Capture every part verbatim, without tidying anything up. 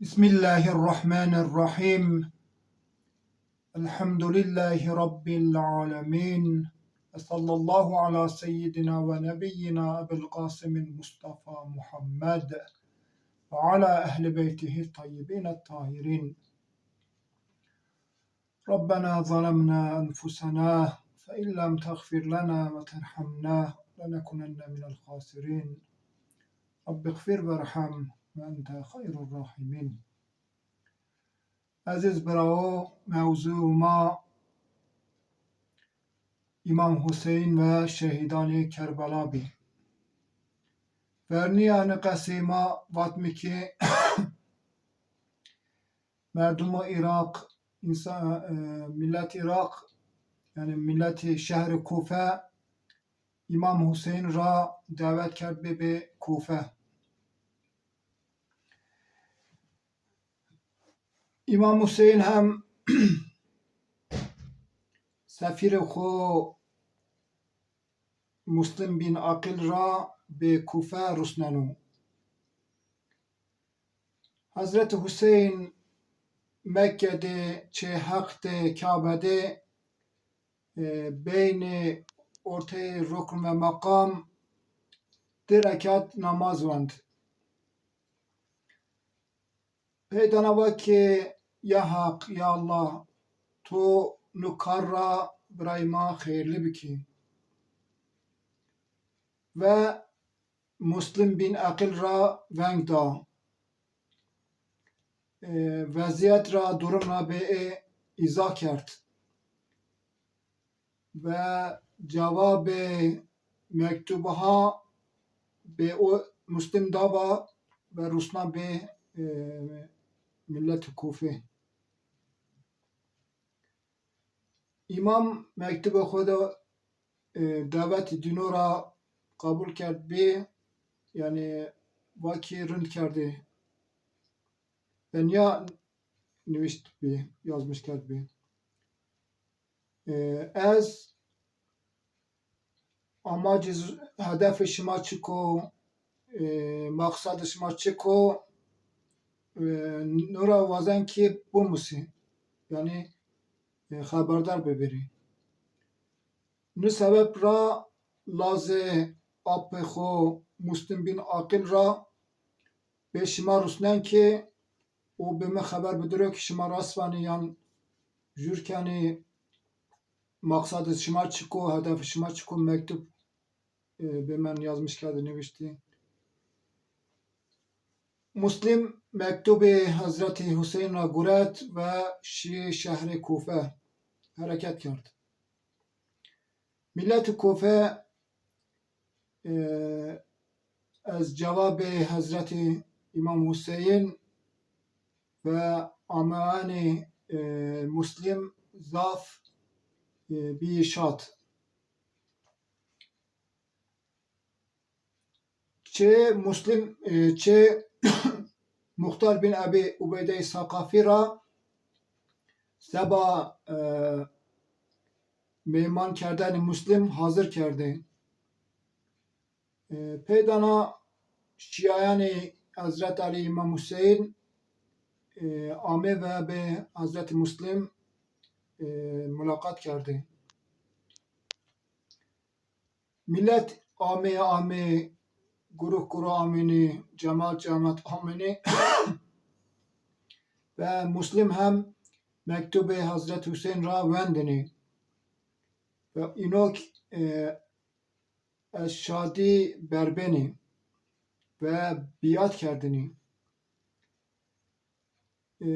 بسم الله الرحمن الرحيم. الحمد لله رب العالمين. وصلى الله على سيدنا ونبينا أبي القاسم المصطفى محمد وعلى أهل بيته الطيبين الطاهرين. ربنا ظلمنا أنفسنا فإن لم تغفر لنا وترحمنا لنكونن من الخاسرين. رب اغفر وارحم وأنت خير الراحمين. Ezîz birawo, mewzû ma Îmam Huseyn ve şehîdanê Kerbela bî. Vernîya ni qesê ma vatmi ki merdumo Îraq, însan, e, millet Îraq, yanî milletê şehrê Kufe Îmam Huseyn ra dawet kerd bibê Kufe. Îmam Huseyn hem sefîrê xo Muslim bin Aqil ra bi Kufe rusneno. Hezretî Huseyn Mekke de çê Heq de, Kabe de, e, beynê orteyê rukn ve meqam di rekat namaz wend. Pey dana va ki, ya Heq, ya Allah, to nu kar ra birayê ma xeyrli bikî. Ve Muslim bin Aqil ra veng da. E, vezîyet ra, durum ra bi ê îza kerd. Ve cewabê mektuba ha bi o Muslim da va ve rusna bi, e, milletê Kufê. Îmam mektubê xo de, e, dawetê dîno ra qebul kerd bî, yanî va ki rind kerdî. Ve nîya nivîşt bî, yazmiş kerd bî. E, ez amacê z-, hedefê şima çik o, e, maqsadê şima çik o, e, no ra wazen ki bimusî. Yanî, e, xeberdar bibirî. Ni sebeb ra lazê apê xo Muslim bin Aqil ra bê şima rusnen ki û bi mi xeber bidiro ki şima rast vanî yan jûr kenî, maqsadê şima çik o, hedefê şima çik o, mektub, e, bi men yazmiş kerdî, nivîştî. Muslim mektubê Hezretî Huseyn ra guret ve şî şehrê Kufe, hereket kerd. Milletê Kufe, e, ez cewabê Hezretî Îmam Huseyn ve ameanê, e, Muslim zaf, e, bîyî şad. Çê Muslim, e, çê Muxtar bin Ebî Ubeydey Saqafî ra seba, e, meyman kerdenê Muslim hazir kerdê. E, pey dana şîyayanê Hezret Elî Îmam Huseyn, e, amê ve bi Hezretî Muslim, e, mulaqat kerdê. Milet amê amê, guruh guruh amênê, cemat cemat amênê. Ve Muslim hem mektubê Hezret Huseyn ra wendinê. Ve îno ki, e, ez şadî berbenî ve bîyat kerdinî. E,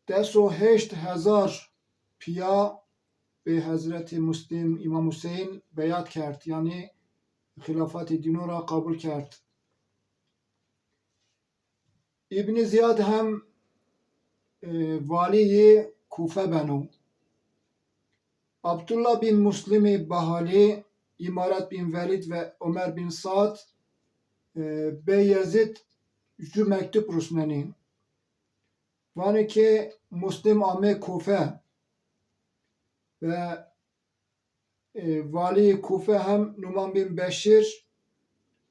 des û heşt hezar pîya bi Hezretî Muslim, Îmam Huseyn beyat kerd, yanî xîlafatê dîno ra qebul kerd. Îbnî Zîyad hem, e, valîyê Kufe beno. Abdullah bin Muslimî Bahalî, Îmaret bin Velîd ve Omer bin Sad, e, Bey Yezîd ju mektub rusnenî. Vanê ke Muslim amê Kufe ve, e, valîyê Kufe hem Numan bin Beşîr,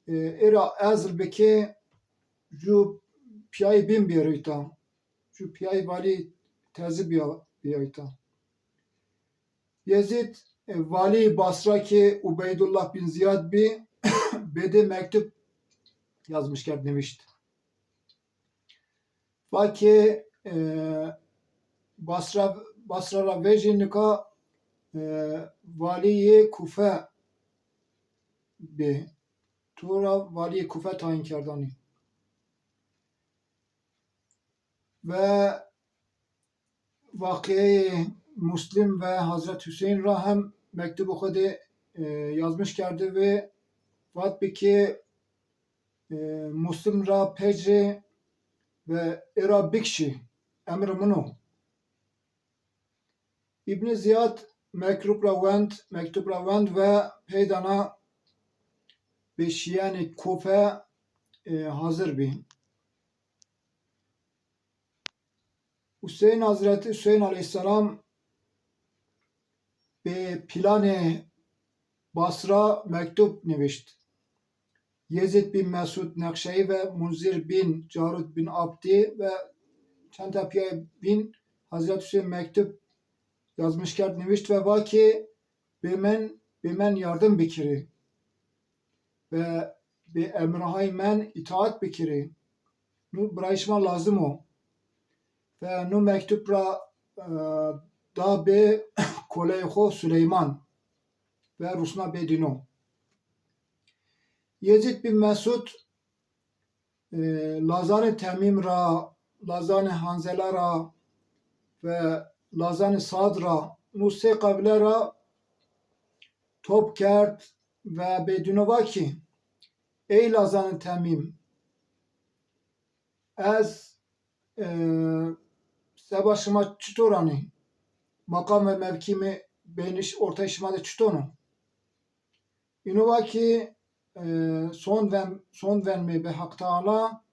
e, ê ra ezl bike ju pîyayê bîn bêro îta. Ju pîyayê valî tezî bîya, bîya îta. Yezîd, e, valî Basra ki Ubeydullah bin Ziyad bî, bêdê mektub yazmış kerd, nivîşt. Va ki, e, Basra, Basra ra vejî, nika, e, valîyê Kufe bî. Tu ra valîyê Kufe tayîn kerdanî. Ve vaqîyeyê Muslim ve Hazret Hüseyin ra hem mektubê xo de, e, yazmış kerdi ve vat bi ki, e, Muslim ra pecrê ve ê ra bikşî, emrê min o. Îbnî Ziyad mektub ra wend, mektub ra wend ve peydana bi şîyenê Kufe, e, hazir bî. Hüseyin, Hazreti Hüseyin aleyhisselam bi planê Basra mektub nivişt. Yezid bin Mesud Nexşeyi ve Munzir bin Carud bin Abdi ve çend tepîyayê bîn Hazreti Hüseyin mektub yazmış kerd, nivişt ve va ki, bê men, bê men yardim bikirî ve bê emrahayê men îtaat bikirî. Nu birayê şima lazim o. Ve nu mektub ra, e, da bê koleyê xo Suleyman ve rusna bê dîno. Yezid bin Mesud, e, lazanê Temîm ra, lazanê Hanzela ra ve lazanê Sad ra, nu sê qebîle ra top kerd ve bê dîno va ki, ey lazanê Temîm, ez, e, seba şima çitor anî? Maqam ve mevkî mi, bênîş ortay şima de çiton o? Îno va ki, e, sond ven, sond ven mi be Haq Teala,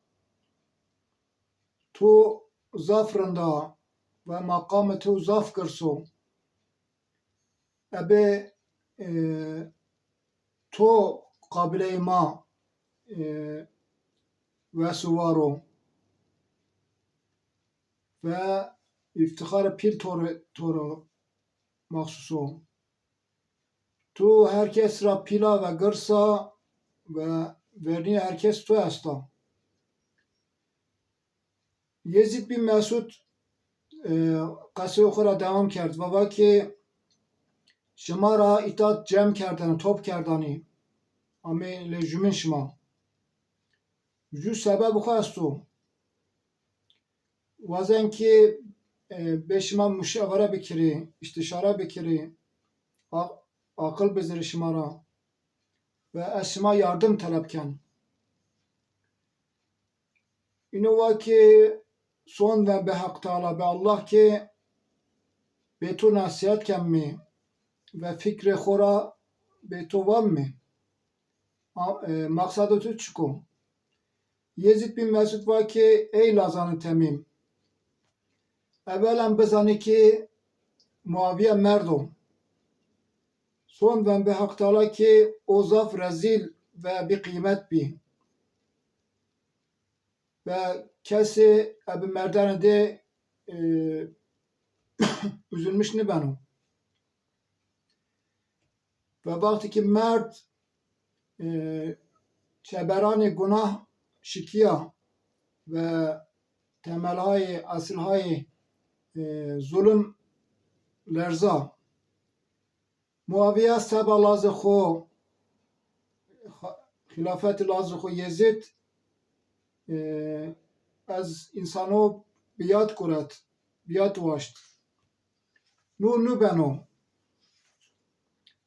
tu zaf rind a ve maqamê tu zaf girs o. Ebe, e, to qabîleyê ma, e, wes û war o ve îftixarê pîl to rê, to rê mexsus o. Tu her kes ra pîl a ve girs a ve vernîyê her kes tu esta. Yezîd bîn Mesûd, e, qeseyê xo ra dewam kerd. Va, va ki, şima ra îta cem kerdene, top kerdanî. Amê lê jumîn şima. Ju sebebê xo esto. Wazen ki, e, bê şima muşawere bikirî, îstîşare bikirî, a-, aqil bizirî şima ra. Ve ez şima yardim teleb ken. Îno va ki, son ven be Haq Teala, be Allah ki, bê to nesîhet ken mi ve fikrê xo ra bê to van mi. A-, e, maqsedê to çik o? Yezîd bîn Mesûd va ki, ey lazanê Temîm, ewelen bizanî ki Muawîye merd o. Son ven be Haq Teala ki o zaf rezîl ve bîqîmet bî. Ve kesî ebi merdene de, e, üzülmüş nibeno. Ve wextê ki merd, e, çeberanê gunah şikîya ve temelhayê, esilhayê, e, zulm lerza. Muawîye seba lazê xo, xilafetê lazê xo Yezîd, e, ez însano bi yad guret, bi yad waşt. Nu, nu beno.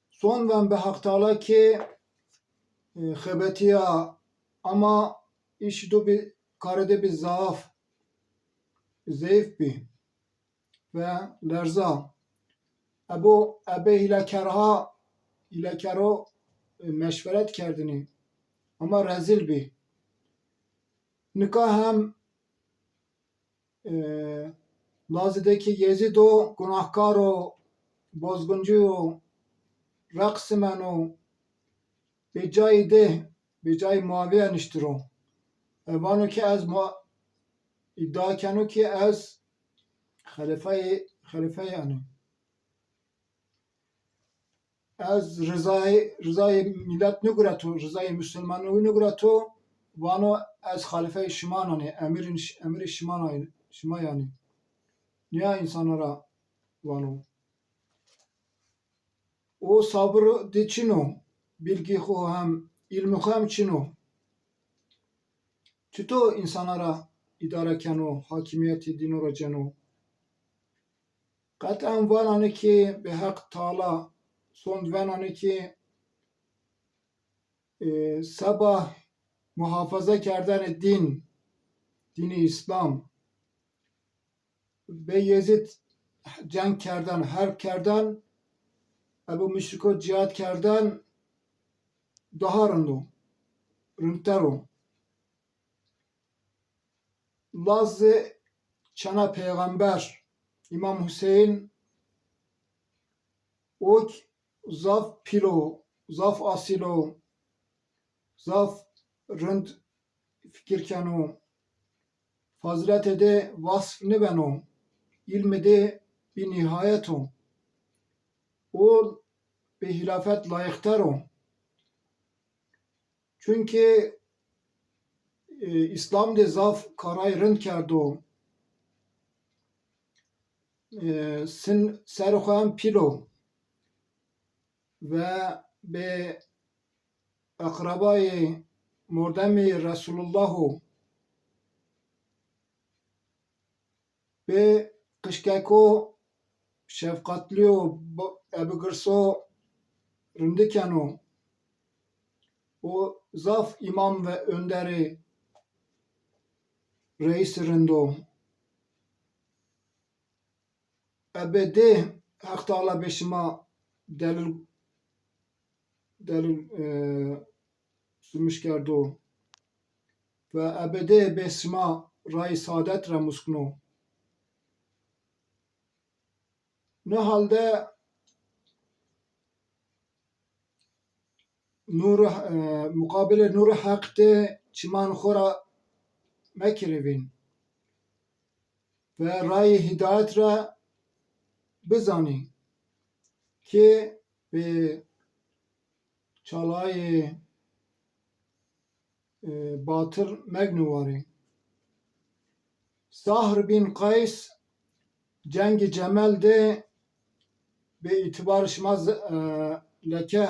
Son ven be Haq Teala ki, e, xebetîya, ama îşî do bî, karê de bî zaf, zeyîf bî ve lerza. Ebo, ebe hîlekerha, hîlekero, e, meşveret kerdinî. Ama rezîl bî. Nika hem, e, lazê de ki Yezîd o, gunahkar o, bozguncî yo, reqsimeno, bê cayî de, bê cayî Muawîye niştiro. E, vano ki ez Mua-, îdia keno ki ez xelîfeyê, xelîfeyê anî. Ez rizayê, rizayê milet nigureto, rizayê musulmanî nigureto, vano ez xalîfeyê şima nanî, emîrî, emîrê şima nanî, şima yanî. Nîya însana ra vano. O sabir de çin o, bilgî xo hem, îlmî xo hem çin o. Çito însana ra îdare keno, hakîmîyetê dîno ra ceno? Qet'en vananê ki bi Heq Teala sond venanê ki, e, seba muhafaza kerdene dîn, dînê Îslam, Bê Yezîd ceng kerden, herb kerden, Ebu Muşriko cîhad kerden daha rind o, rindter o. Lazê çena peyxember, Îmam Huseyn, o k-, zaf pîl o, zaf asîl o, zaf rind fikir keno. Faziletê de wasf nibeno, îlmê de bî nîhayet o. O bi hîlafet layiqter o. Çunkî, e, Îslam de zaf karay rind kerdo. E, sin serê xo hem pîl o. Ve bi eqrebayê mordemê Resulullah o. Bi qijkeko şefqatlî o, b-, ebi girso rindi keno. O zaf îmam ve onderê reîsî rind o. Ebedê Heq Teala bê şima delil, delil, e, sumîş kerdo. Ve ebedê bê şima rayê saadet ra muskno. No halde nûr, e, muqabilê nûrê Heq de çiman xo ra mekirê vîn ve rayê hîdayet ra bizanî ki bi çalayê, e, batil megno warê. Sahr bin Qays cengê Cemel de bi îtîbarê şima z-, e, leke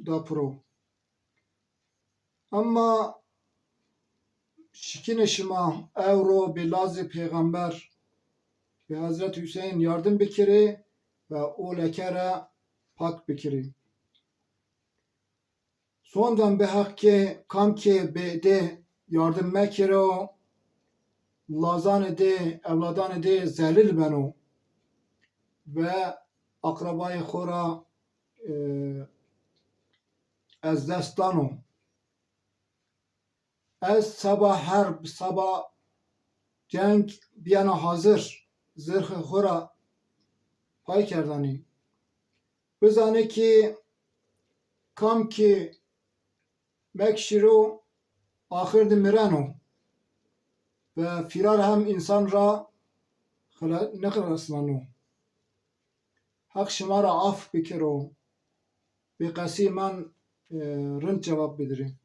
da piro. Ema şikînê şima ewro bi lazê peyxember, bi Hezret Hüseyin yardim bikirê ve o leke ra pak bikirê. Sondan bi Heq ke kam ke bê de yardim mekero, lazanê de, ewladanê de zelil beno ve akrabayê xo ra, e, ez dest dano. Ez seba herb, seba ceng biyena hazir, zirxê xo ra pay kerdanî. Bizanê ki kam ki mekşiro, axir de mireno ve fîrar hem însan ra xila-, nixelasnano. Heq şima ra af bikero. Bi qesî man, e, rind cewab bidirî.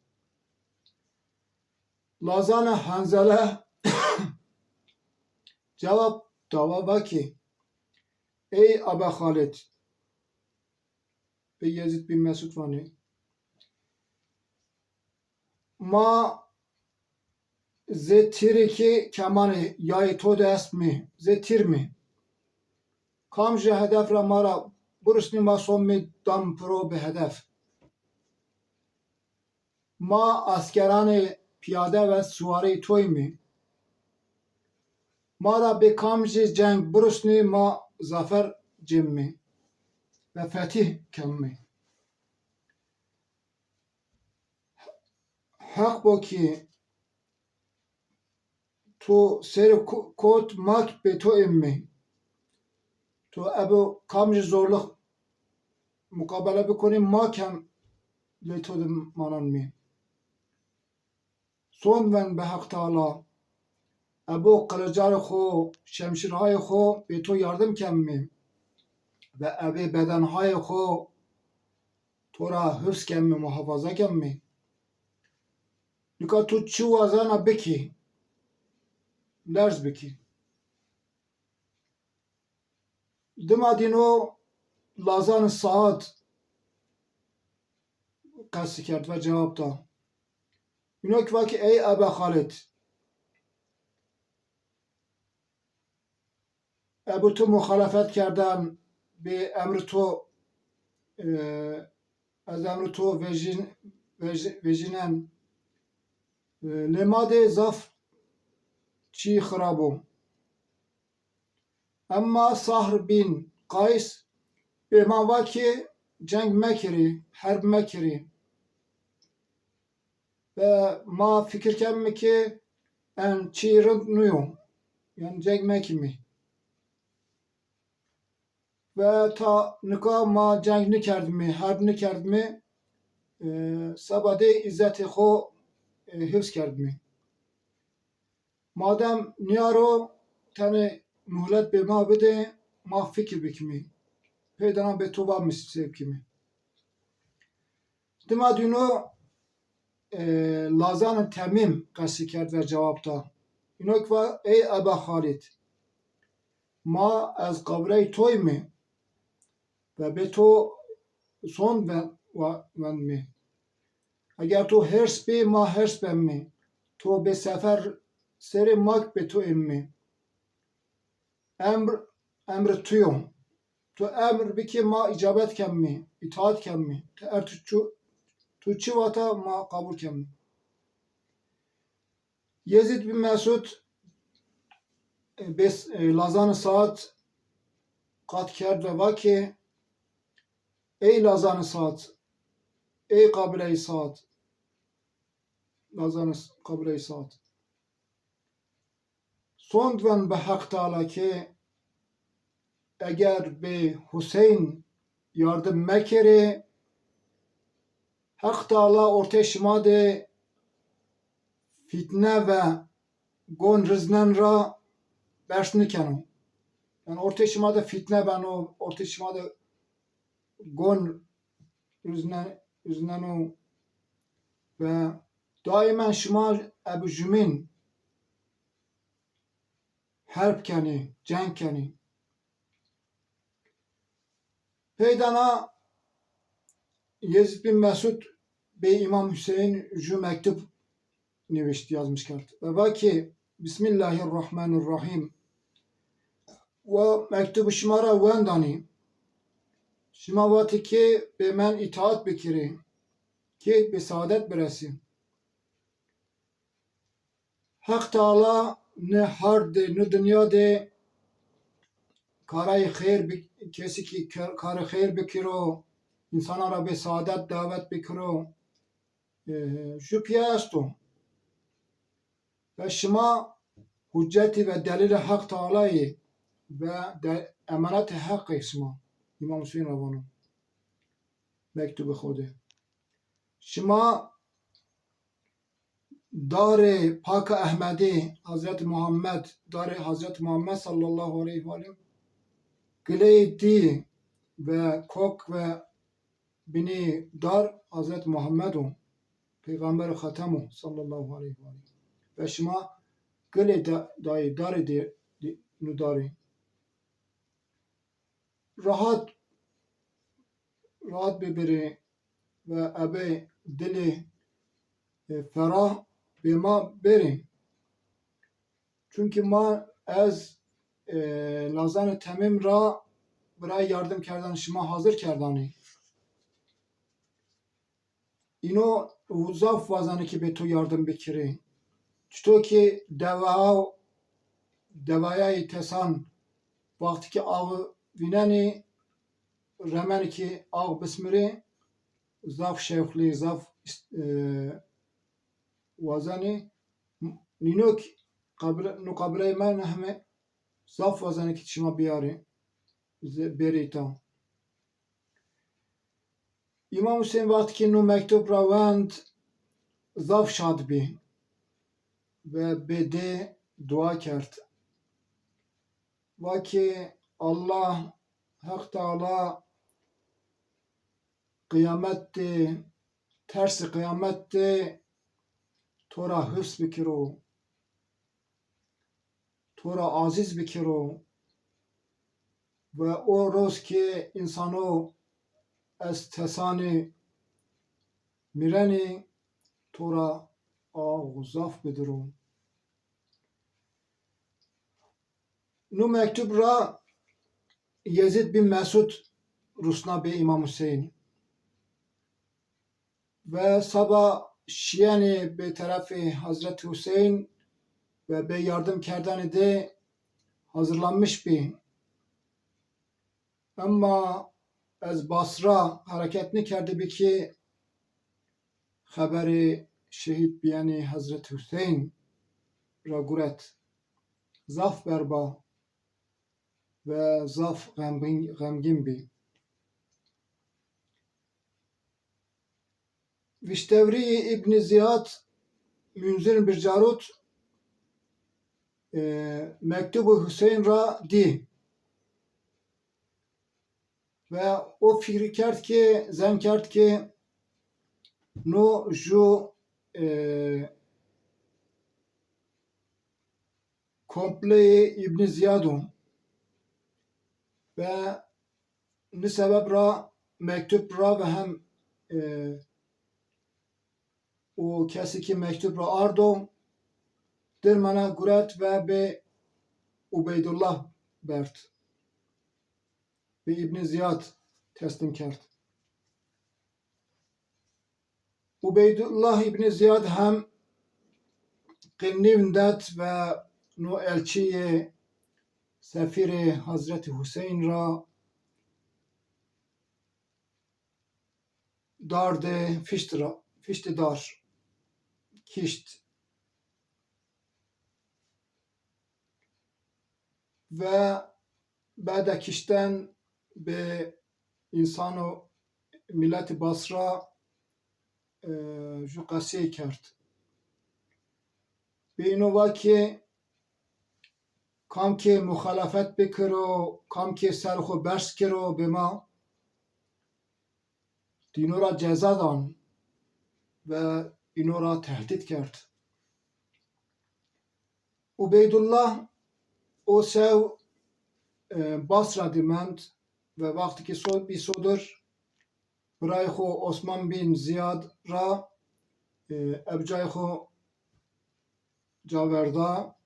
Lazana Hanzele cewab dawa va ki, ey Aba Xalid, bi Yezîd bin Mesud vanê, ma zê tîrê ki kemanê yayê to de est mi, zê tîr mi. Kamjî hedef ra ma ra burusnî ma somî dam piro bi hedef. Ma askeranê pîyade ve suwarê toy mi. Ma ra bi kamjî ceng burusnî ma zafer cêmmi ve fetîh kemmî. Heq bo ki to serê ko-, kot mak bê to êmmi. To ebo kamjî zorluk muqabele bikonî, ma kem lê to de mananmî. Sond ven be Heq Teala, ebo qilicarê xo, şemşîrhayê xo bê to yardim kemmî ve ebê bedenhayê xo to ra hifz kemmî, muhafaza kemmî. Nika to çi wazena bikî, lerz bikî. Dima dîno lazanê Saad qesî kerd ve cewab da. Îno ki va ki ey Eba Xalid, ebo to muxalefet kerden bê emrê to, e, ez emrê to vejîn-, vej-, vejînen. E, lê ma de zaf çî xirab o. Emma Sahr bîn Qays bê ma va ki ceng mekerî, herb mekerî. Ve ma fikir kemmî ki en çî rind nîyo. Yanî ceng mekimî. Ve ta nika ma ceng nikerdimî, herb nikerdimî, e, seba de îzzetê xo, e, hifz kerdimî. Madem nîyaro, tenê muhlet bê ma bidê, ma fikir bikimî. Pey dana bê to va misê bikimî. Dima dîno, e, lazanê Temîm qesî kerd ve cewab da. Îno ki va, ey Eba Xalid, ma ez qabiley to yîmî ve bê to sond ve-, wa-, vendimî. Eger to hêrs bî, ma hêrs bemî. To bê sefer serê, ma ki bê to êmî. Emr, emrê to yo. To emr bikî, ma îcabet kemmî, îtaat kemmî. To er to çi, to çi vata, ma qebul kemmî. Yezîd bin Mesûd, e, bê, e, lazanê Saad qat kerd ve va ki, ey lazanê Saad, ey qabileyê Saad, lazanê s-, qabileyê Saad. Sond ven be Heq Teala ki eger bê Huseyn yardim mekerê, Heq Teala ortê şima de fîtne ve gon riznen ra bers nikeno. Yanî ortê şima de fîtne beno, ortê şima de gon rizne-, rizneno ve daîmen şima ebe jumîn herb kenî, ceng kenî. Pey dana Yezîd bin Mesûd bê Îmam Huseyn ju mektub nivişt, yazmış kerd. Ve va ki, Bismillahirrahmanirrahim. Wa mektubî şima ra wendanî. Şima vatî ki bê men îtaat bikirî, ki bê saadet biresî. Heq Teala ni hard de, ni dinya de karayê xeyr bi-, kesî ki kar-, karê xeyr bikiro, însana ra bê saadet davet bikiro, e, ju pîya esto. Ve şima hucetî ve delîlê Heq Teala yê ve de-, emanetê Heq ê şima. Îmam Huseyn ra vano. Mektubê xo de. Şima darê Paka Ehmedî, Hazretî Muhammed, darê Hazretî Muhammed sallallahu aleyhi ve aleyh, gileyê dî ve kok ve binî dar Hazretî Muhammed o, Peyxamberê Xetem o sallallahu aleyhi ve aleyh. Ve şima gilê da-, dayê darê de, de, nu darê. Rahat, rahat bibirê ve ebe dilê, e, ferah bê ma berê. Çunkî ma ez, e, lazanê Temîm ra birayê yardim kerdan şima hazir kerdanê. Îno zaf wazenê ki bê to yardim bikirê. Çito ki dewa, dewayayê tesan wextî ki aw vînenê, remenê ki aw bismirê, zaf şewqlî, zaf îst-, e, wazenê. Nîno ki qabile-, no qabileyê me ne heme zaf wazenê ki şima biyarê, ze-, bêrê îta. Îmam Huseyn wextî ki no mektub ra wend, zaf şad bî. ve bê dê dua kerd. Va ki Allah, Heq Teala qîyamet de, tersê qîyamet de to ra hifz bikiro, to ra azîz bikiro ve o roz ki însano ez tesanî mîrenî to ra aw zaf bidiro. No mektub ra Yezîd bin Mesud rusna bi Îmam Huseyn. Ve saba şiyenî bi terefê Hazreti Huseyn ve bi yardim kerdenî de hazırlanmış bi. Ema ez Basra hereket nêkerdibi ki xeberê şehîd biyenî Hazreti Huseyn ra guret. Zaf berba ve zaf xemgîn, xemgîn bî. Viştewrî Îbnî Zîyad Munzir Bircarut, e, mektubê Huseyn ra dî. Ve o fikir kerd ki, zen kerd ki no ju, e, kompleyê Îbnî Zîyad o. Ve ni sebeb ra mektub ra ve hem, e, o kesî ki mektub ra ardo, dirmena guret ve bi Ubeydullah berd. Bi Îbnî Zîyad teslîm kerd. Ubeydullah Îbnî Zîyad hem qîl nîvindet ve no elçîyê sefîrê Hazretî Huseyn ra dardê fişt ra, fiştê dar kişt. Ve bede kişten bi însano mîletî Basra, e, ju qesey kerd. Bi îno va ki kam ki muxalefet bikiro, kam ki ser xo berz kiro bi ma, dîno ra ceza dan ve îno ra tehdît kerd. Ubeydullah o sew, e, Basra de mend ve wextî ki so-, bî sodir, birayê xo Osman bin Zîyad ra, e, eb cayê xo caverda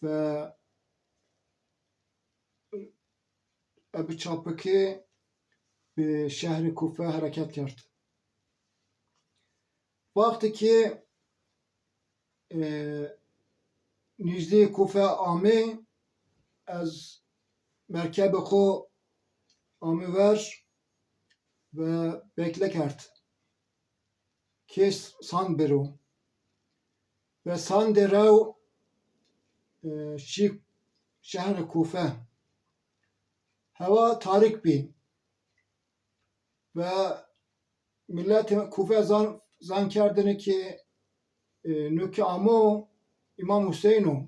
ve ebi çapikî bi şehrê Kufe hereket kerd. Wextî ki, e, nîjdî Kufe amê, ez merkebê xo amê ver ve bekle kerd. Kês sand biro. Ve sandê rew, e, şî şehrê Kufe. Hewa tarik bî. Ve mîletê Kufe zan, zan kerdêne ki, e, no ki amo Îmam Huseyn o.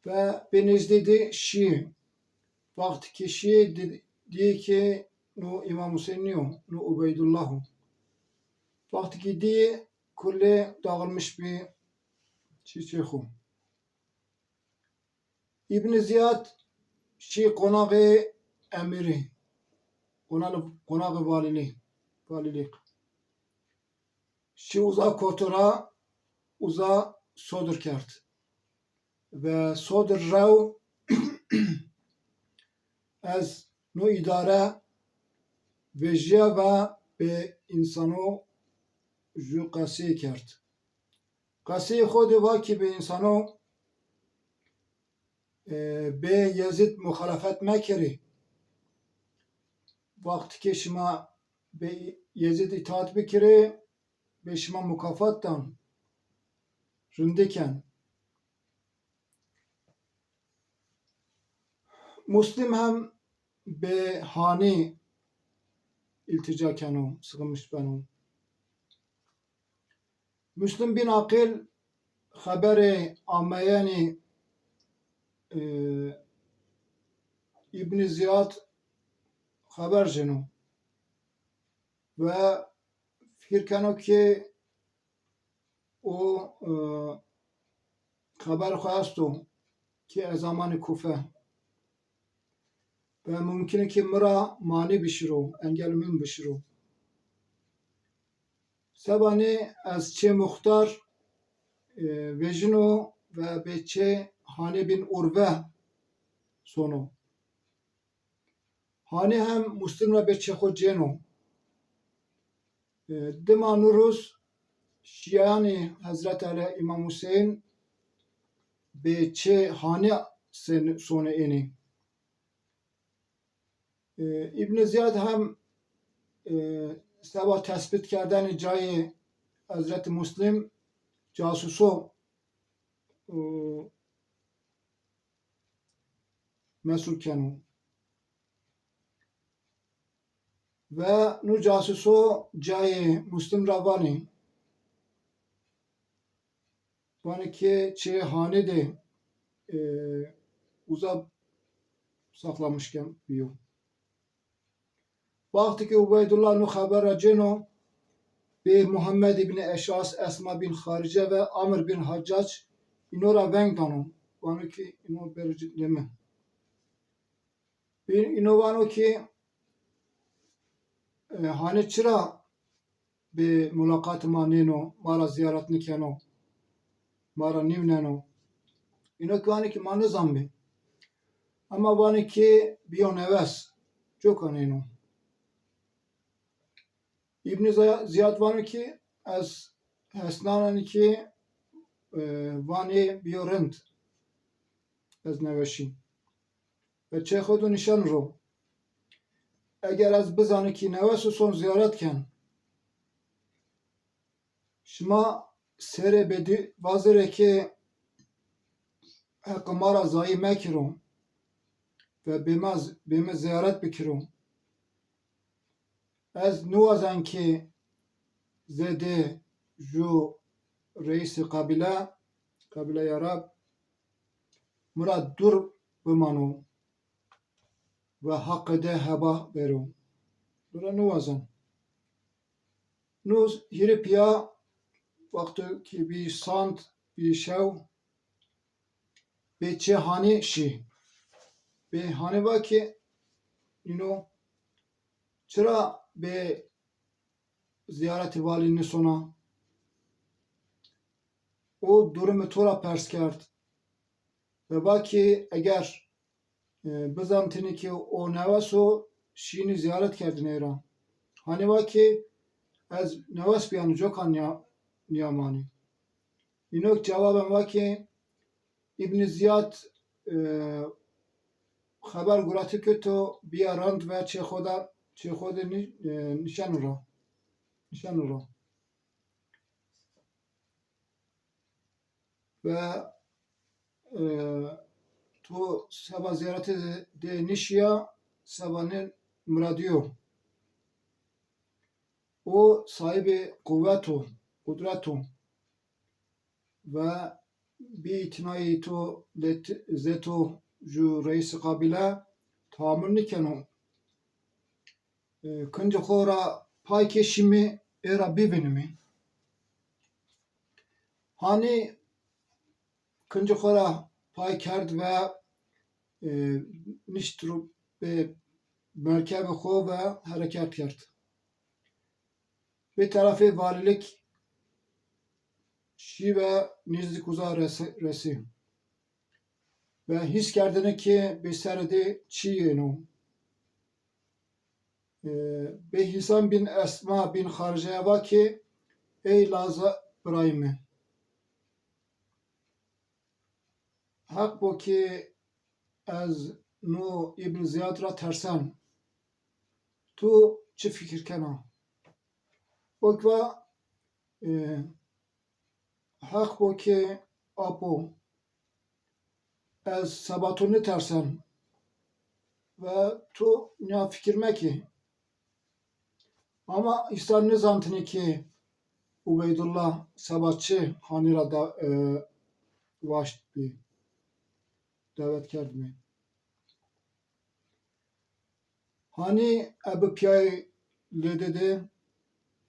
Ve bi nêzdî de şî. Wextî ki şî, dî-, dîyê ki no Îmam Huseyn nîyo, no Ubeydullah o. Wextî ki dîyê, kullê dağılmış bî çîçê xo. Îbnî Zîyad şî qonaxê emîrî, qonaxê, qonaxê valîlî, valîlîk. Şî uza koto ra, uza sodir kerd. Ve sodir rew ez no îdare vejîya ve bi însano ju qesey kerd. Qeseyê xo de va ki bi însano, e, bê Yezîd muxalefet mekerê. Wextî ke şima bê Yezîd îtaat bikerê, bê şima mukafat dan, rindî ken. Muslim hem bi hanî îltîca keno, sığınmış beno. Muslim bin Aqîl xeberê ameyenî, e, Îbnî Zîyad xeber cêno ve fikir keno ki o, e, xeber xo esto ki ez amanî Kufe. Ve mumkin ki mi ra manî bişiro, engel min bişiro. Seba nê ez çê muxtar, e, vejino ve bê çê Hanî bin Urve sono. Hanî hem Muslim ra bê çê xo cêno. E, dima nû ruz şîyanî Hezret Elî, Îmam Huseyn bê çê Hanî sen-, sonê ênî. E, Îbnî Zîyad hem, e, seba tesbît kerdenê cayê Hezretî Muslim casuso, e, mesul keno. Ve nû casuso cayê Muslim ra vanê, vanê ki çê Hanî de, e, uza saklamış ke-, biyo. Wextê ki Ubeydullah nû xeber ra cêno, bê Muhammed îbnî Eşas, Esma bin Xarice ve Amir bin Haccac îno ra veng dano. Vano ki îno bêro ci-, cê mi. Bîn îno vano ki, e, Hanî çira bi mulaqatê ma nêno, ma ra zîyaret nîkeno, ma ra nîvneno? Îno ki vanê ki ma nizanbî. Ema vanê ki bîyo newes, coka nêno. Îbnî Zîya-, Zîyad vano ki ez hesnanenî ki, e, vanê bîyo rind, ez newes şî. Ve çê xo do nîşen ro. Eger ez bizanî ki newes o, son zîyaret ken. Şima serê bêdî vazirê ki heqê ma ra zayî mekiro ve bê ma z-, bê mi zîyaret bikiro. Ez nîwazen ki zêdê ju reîsê qabîle, qabîleyê Arab, mi ra dûr bimano ve haqê de heba bêro. Dûra nîwazen. Nû hîrê pîya wexto ki bî sand, bî şew, bê çê Hanî şî. Bê Hanî va ki, îno çira bê zîyaretî valî nîsona? O durumê to ra pers kerd. Ve va ki eger, e, bizanitêne ki o newes o, şînî zîyaret kerdêne ey ra. Hanî va ki ez newes bîyane, coka nîya-, nîyamanî. Îno ki cewaben va ki Îbnî Zîyad, e, xeber guretî ki to bîya rind ve çê xo de, çê xo de nî-, e, nîşeno ra. Nîşeno ra. Ve, e, to seba zîyaretî de, de nîşîya, seba nê miradî yo. O sahibê quwet o, qudret o. Ve bî îtînayê to, let-, zê to ju reîsê qabîle tahamul nîkeno. E, kincê xo ra pay ke şîmî ê ra bivînîmî. Hanî kincê xo ra pay kerd ve, e, nişt ro bê merkebê xo ve hereket kerd. Bê terefê valîlik şî ve nêzdîk uza resi-, resî. Ve hîs kerdêne ki bê serê dê çî yeno. E, bê Hîsam bin Esma bin Xariceya va ki, ey laza birayê mi, heq bo ki ez no Îbn Zîyad ra tersen. Tu çi fikir kena? O ki va, e, heq bo ki apo, ez seba to nêtersen ve tu nîya fikir mekî. Ama îsa nêzanitêne ki Ubeydullah seba çi hanî ra da, e, waşt bî, dawet kerd bî. Hanî ebi pîyayê lê de de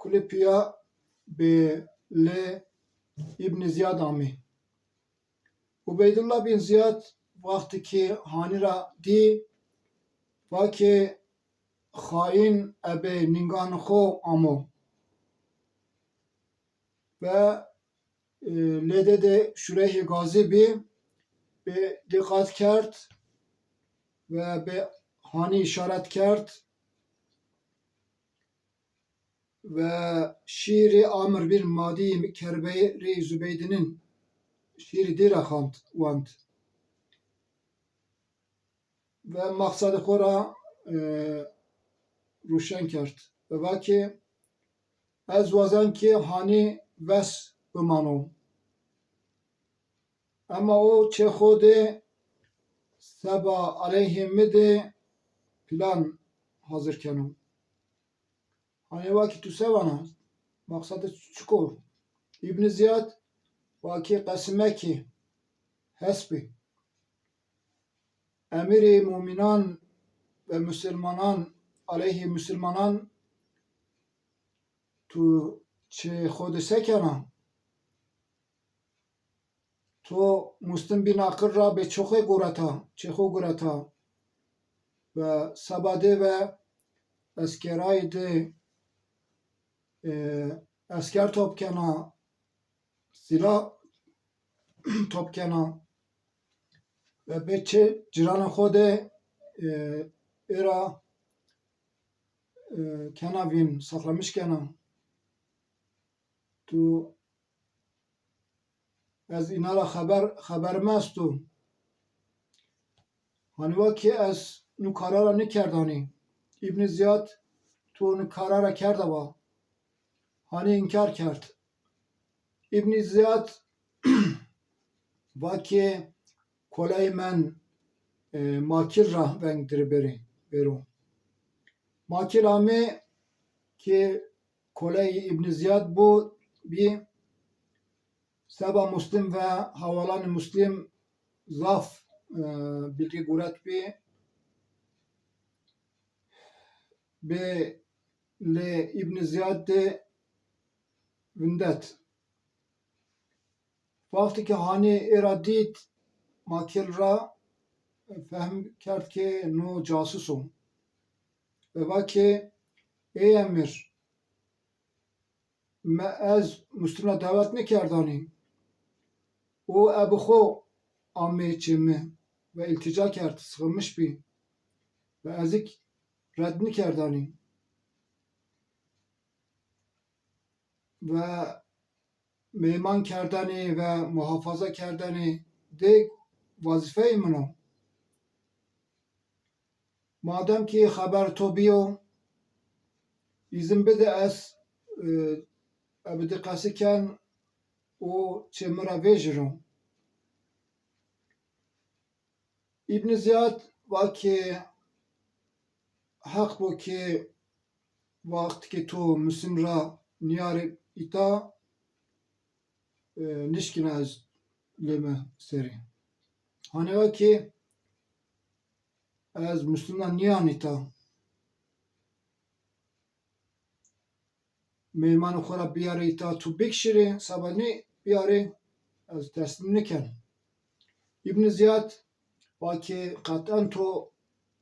kulê pîya bi lê Îbnî Zîyad amî. Ubeydullah bin Zîyad wextî ki hanî ra dî, va ki xayîn ebe nînganê xo amo. Ve, e, lê de de şureyhê gazî bî, bi dîqat kerd ve bi hanî îşaret kerd ve şîîrê Amr bin Madî Kerbeyî rê Zubeydînin şîîrî dî ra xand, wend. Ve maqsedê xo ra, e, ruşen kerd. Ve va ki, ez wazen ki hanî wes bimano. Ema o çê xo de seba aleyhê mi de plan hazir keno. Hanî va ki tu se vana? Maqsedê çik o? Îbnî Zîyad va ki qesî mekî, hesbî. Emîrê mumînan ve musilmanan, aleyhê musilmanan tu çê xo de se kena? To Muslim bin Aqil ra bê çê xo gureta, çê xo gureta. Ve seba de ve eskerayî de, e, esker top kena, sîlah top kena. Ve bê çê cîranê xo de, e, ê ra, e, kena vîn, saxlamiş kena. Tu Ez îna ra xeber, xeber mi esto. Hanî va ki ez nu kara ra nêkerdanî. Îbnî Zîyad tu nu kara ra kerda va. Hanî înkar kerd. Îbnî Zîyad va ki koleyê men, e, Makîl ra veng dirê bêrê, bêro. Makîl amê ki koleyê Îbnî Zîyad bo, bî, seba Muslim ve hewalanê Muslim zaf, e, bilgî guret bî. Bê lê Îbnî Zîyad de vindet. Wextî ke hanî ê ra dît, Makîl ra fehm kerd ke no casus o. Ve va ke, ey emîr, me ez Muslim ra dawet nêkerdanî. O ebi xo amê çê mi ve îltîca kerd, sığınmış bî. Ve ez îk red nêkerdanî. Ve meyman kerdenê ve muhafaza kerdenê de wazîfeyê min o. Madem ki xeber to bîyo, îzin bide ez, e, ebi de qesî ken û çê mi ra vejîro. Îbnî Zîyad va ke heq bo ke wext ke to Muslim ra nîyarê îta, e, nişkîna ez lê mi serî. Hanî va ke ez Muslim ra nîyan îta. Meymanê xo ra bîyarê îta tu bikişirê, seba nê bîyarê ez teslîm nêken. Îbnî Zîyad va ke qet'en to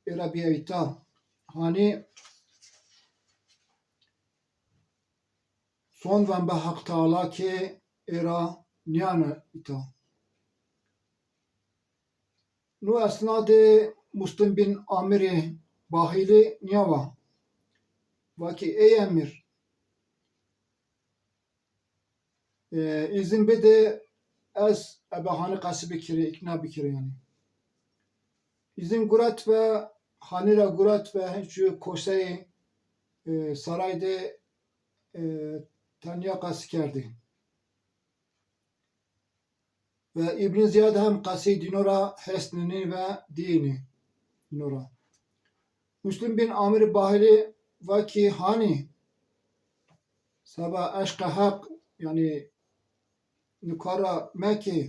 ê ra bîya îta. Hanî son ven be Heq Teala ke ê ra nîyane îta. No esna de Muslim bin Amîrê Bahîlî nîya va. Va ke ey emîr, e, îzin bide ez ebe hanî qesî bikirê, îkna bikirê yanî. Îzin guret ve, hanî ra guret ve ju koseyê, e, saray de, e, tenya qesî kerdê. Ve Îbnî Zîyad hem qesey dîno ra hesnenê ve dîyênê dîno ra. Muslim bin Amîr Bahîlî va ki hanî seba eşqa Heq yanî, nî kar ra mekê,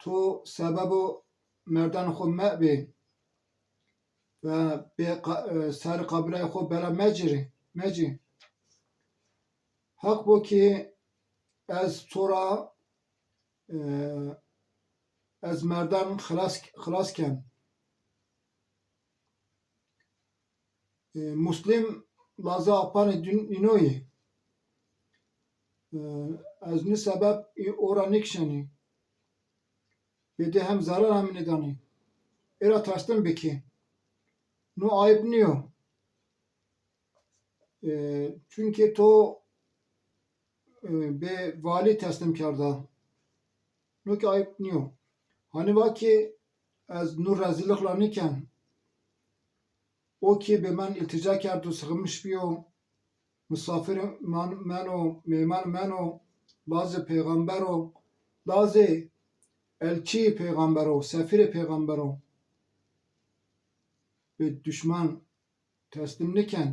to sebebo merdan xo mebê ve bê qa-, e, ser qabîleyê xo bela mecirê, mecî. Heq bo ki ez to ra, e, ez merdan xilas, xilas ken. E, Muslim lazê apanê dîn-, dîno yê. E, ez nî sebeb î ora nêkişenî. Bêdê hem zerar hem nêdanî. Ê ra teslim bikî. No ayib nîyo. E, çunkî to, e, bê valî teslim kerda. No kî ayib nîyo. Hanî va kî ez no rezîlix ra nîken. O kî bê men îltîca kerdo, sixilmiş bîyo, misafir men-, meno, mêman meno, lazê peyxamber o, lazê elçîyê peyxamber o, sefîrê peyxamber o. Bê duşman teslim nîken.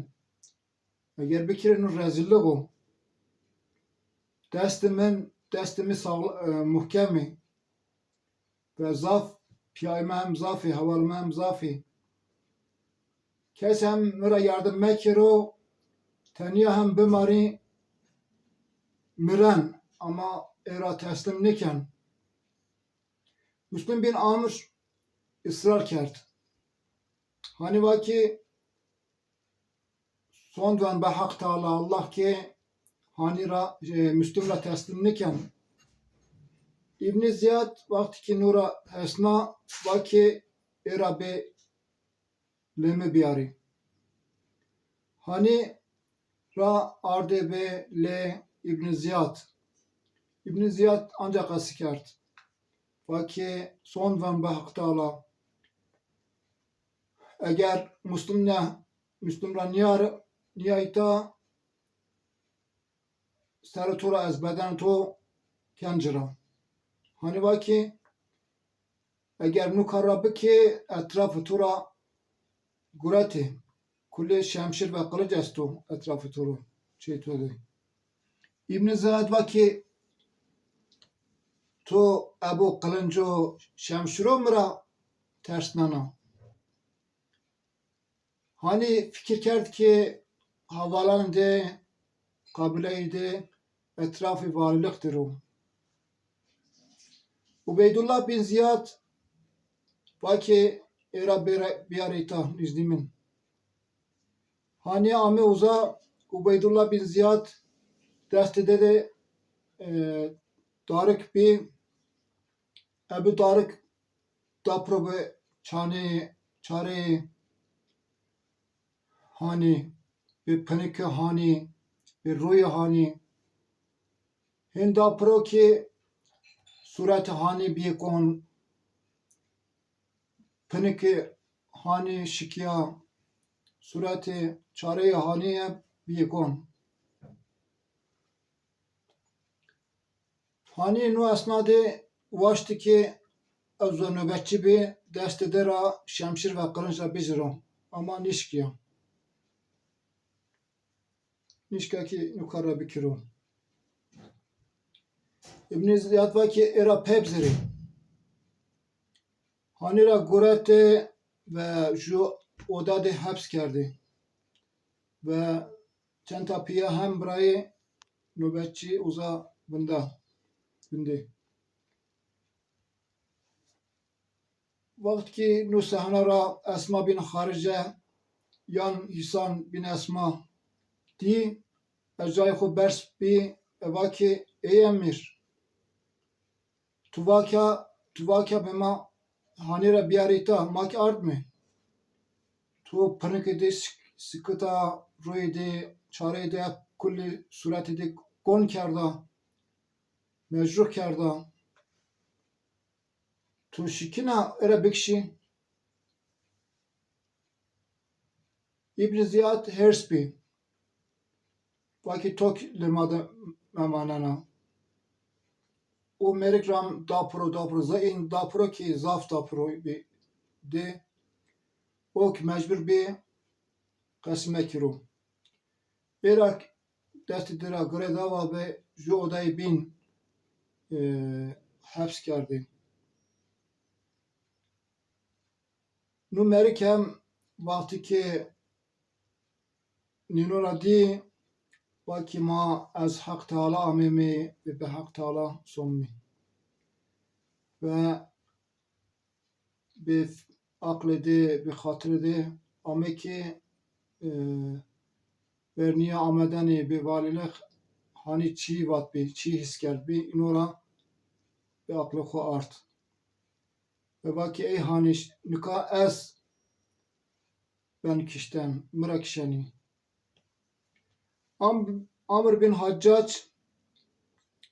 Eger bikirê no rezîlix o. Destê min, destê mi sağl-, e, muhkem ê. Ve zaf, pîyayê mi hem zaf ê, hewalê mi hem zaf ê. Kes hem mi ra yardim mekero, tenya hem bimarî, miren, ama ê ra teslim nîken. Muslim bin Amr israr kerd. Hanî va ki, sond ven be Heq Teala, Allah ki hanî ra, e, Muslim ra teslim nîken. Îbnî Zîyad wextî ki no ra hesna, va ki ê ra bê lê mi biyarî. Hanî ra ardê bê lê Îbnî Zîyad. Îbnî Zîyad anca qesî kerd. Va ki sond ven be Heq Teala. Eger Muslim ne, Muslim ra nîyar-, nîyayta, serê to ra ez bedenê to ken ci ra. Hanî va ki, eger no kar ra bikê, etrafê to ra guretê, kulê şemşîr ve qilinc esto etrafê to ro, çê to de. Îbnî Zîyad va ki, to ebo qilinco şemşîro mi ra tersnena? Hanî fikir kerd ki hevalanê de, qabîleyê de, etrafê valîlix de ro. Ubeydullah bin Zîyad va ki ê ra bêre-, biyarê îta nizdî min. Hanî ame uza, Ubeydullah bin Zîyad destê de de, e, darik bî, ebi darik dapro bi çanê, çarê hanî, bi pinikê hanî, bi rûyê hanî. Hên dapro ki sûretê hanî bîyê kon, pinikê hanî şikîya, sûretê çareyê hanî bîyê kon. Hanî no esna de waştî ki ez uza nobetçî bî, destê de ra şemşîr ve qilinc ra biciro, ama nîşkîya. Nîşka ki no kar ra bikiro. Îbnî Zîyad va ki ê ra pebzirê. Hanî ra guretê ve ju oda de heps kerdê. Ve çend ta pîya hem birayê nobetçî uza vinda, vindê. Wext ki no sehna ra Esma bin Xarice yan Hîsan bin Esma dî, ez cayê xo berz bî, e, va ki, ey emîr, tu va ke, tu va ke bi ma hanî ra biyarê îta, ma ki ardmê. Tu pinikê de sik-, sikita, rûyê de, çareyê de, kulî sûretê de gon kerda, mecruh kerda. Tu şikîna ê ra bikişî? Îbnî Zîyad hêrs bî. Va ki to kî lê ma de memanena. O mêrik ram dapiro, dapiro, zaf în dapiro ki zaf dapiro bî de. O ki mecbur bî qesî mekiro. Ê ra destê de ra girê da va be, ju odayê bîn, e, heps kerdî. Nu merik hem wextî ke nîno ra dî, va ki ma ez Heq Teala amêmî ve bi Heq Teala somîmî. Ve bi aqlê de, bi xatirê de ame ki, e, vernîya amedenê bi valîlix hanî çî vatbî, çî hîs kerdbî, îno ra bi aqlê xo ard. Ve va ki ey hanî ş-, nika ez ben kişten, mi ra kişenî. Am-, Amr bin Haccac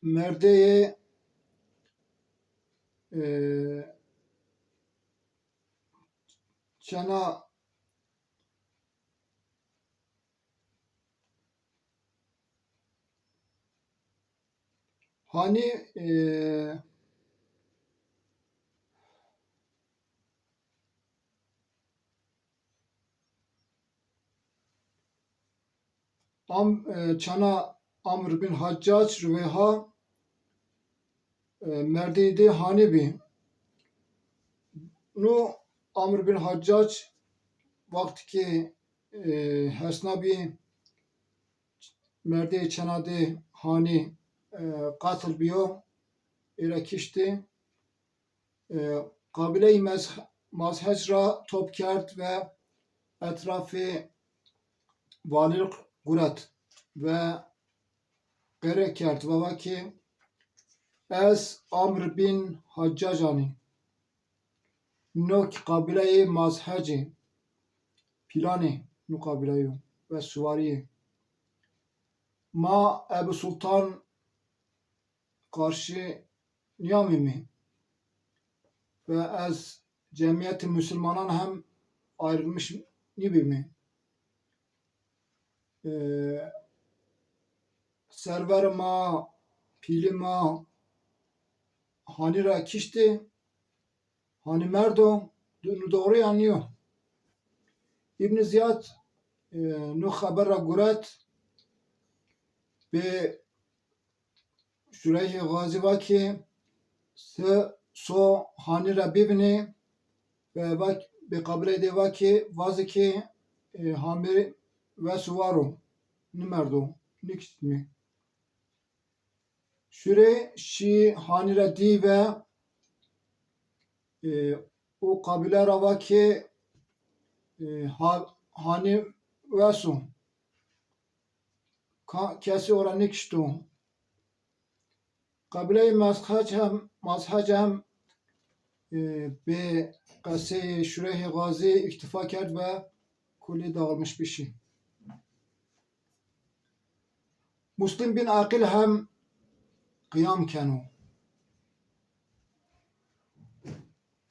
merdeyê, e, çena hanî, e, Am, e, çana Amr bin Haccac Rüveyha, e, merdî de hanî bî. Nu Amr bin Haccac wextî ki, e, hesna bî, merdê çena de hanî, e, qetil bîyo, ê ra kiştî. E, qabîleyê Mez-, Mazhec ra top kerd ve etrafê valîlix guret ve qere kerd ve va ki ez Amr bin Haccac anî. No ki qabîleyê Mazhecî, pîlanê nu qabîleyo ve suwarîyê. Ma Ebu Sultan qarşî nîyamîme ve ez cemîyetê musulmanan hem ayrılmış nîbîme. E, serverê ma, pîlî ma hanî ra kiştî, hanî merdo, nu doğru ya nîyo? Îbn Zîyad, e, nu xeber ra guret, bi Şureyhê Gazî va ki se so hanî ra bivînê ve va, bi qabîleyê de va ki vazê ki, e, hamî wes û war o, nimerdo, nikiştmî. Şurê şî hanî ra dî ve, e, o qabîle ra va ki, e, ha-, hanî wes o. Ka-, kesî o ra nêkişto. Qabîleyê Mazhec hem, Mazhec hem, e, bi qeseyê Şureyhê Gazî îktîfa kerd ve kulî dağılmış bî şî. Muslim bin Aqîl hem qiyam keno.